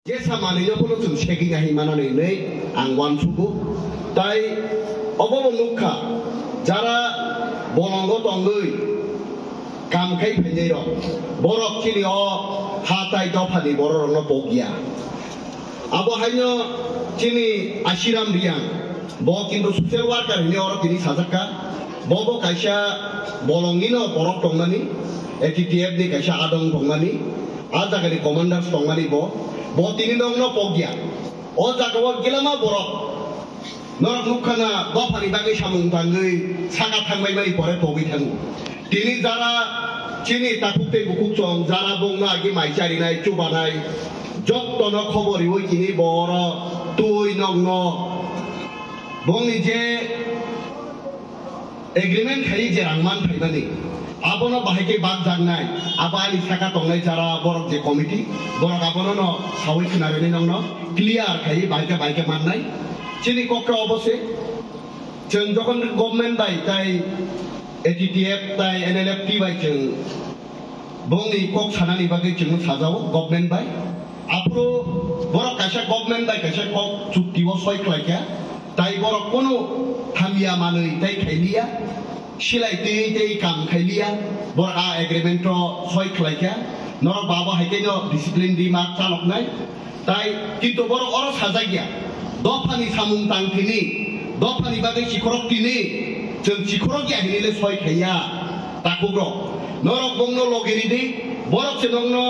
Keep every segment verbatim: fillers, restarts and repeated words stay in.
Jesa manwino phano chwng segwi nai manani hinwi ang uansugo. Tai obobo nukha, jara bolongo tongwi kam khai phainairok, borok chini o ha tai dophani bororokno pokya. Abo haino chini Ashiram Riyang, bo kintu social worker hinwi oro tini sajakka. Bo bo kaisa bolongino borok tongmani, A T T F ni kaisa adong tongmani, a jagani commanders tongmani bo, bo tini nokno pokya. O jagao gilama borok norok nukha na dophani bagwi samung tangwi saka thangbai mani pore pogwi thango. Tini jara chini takhuk tei bukhuk chong, jara bongno agi mai charinai, chubanai, jottono khobor riwi tini bo oro twi nokno bongni je agreement khai je rang man phaimani, abono bahai khe bakjaknai, abo ani saka tongnai jara borok je committee, borok abono no sawi khna rwni nokno clear khai bahai khe bahai khe mannai. Chini kok khe obo se, chwng jokhon government bai tai A T T F tai N L F T bai chwng bongni kok sanani bagwi chwngno sajao government bai. Aphuru borok kaisa government bai kaisa kok chukti o soi khlai kha, tai borok kunu hamya manwi tai khailiya, silai twi tei kam khailiya, borok a agreement o soi khlai kha, norok babo hai khe no discipline di mak chaloknai. Tai kintu borok oro sajak ya, dophani samung tang tini, dophani bagwi chikhorok tini, chwng chikhorok ya hinwi le soi khaiya. Takhuk rok, norok bongno logi ridi, borok se nokno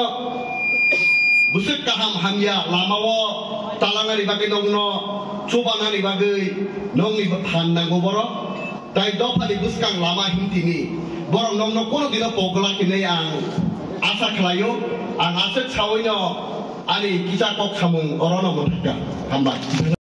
bwswk kaham hamya lama o talangani bagwi nokno chubanani bagwi nokni phan nango borok. Tai dophani bwskang lama himtini borok nokno kono dino pogla hinwi ang asa khlaio. Ang aswk sawi no ani kisa kok samung orono mwthakha. Hambai.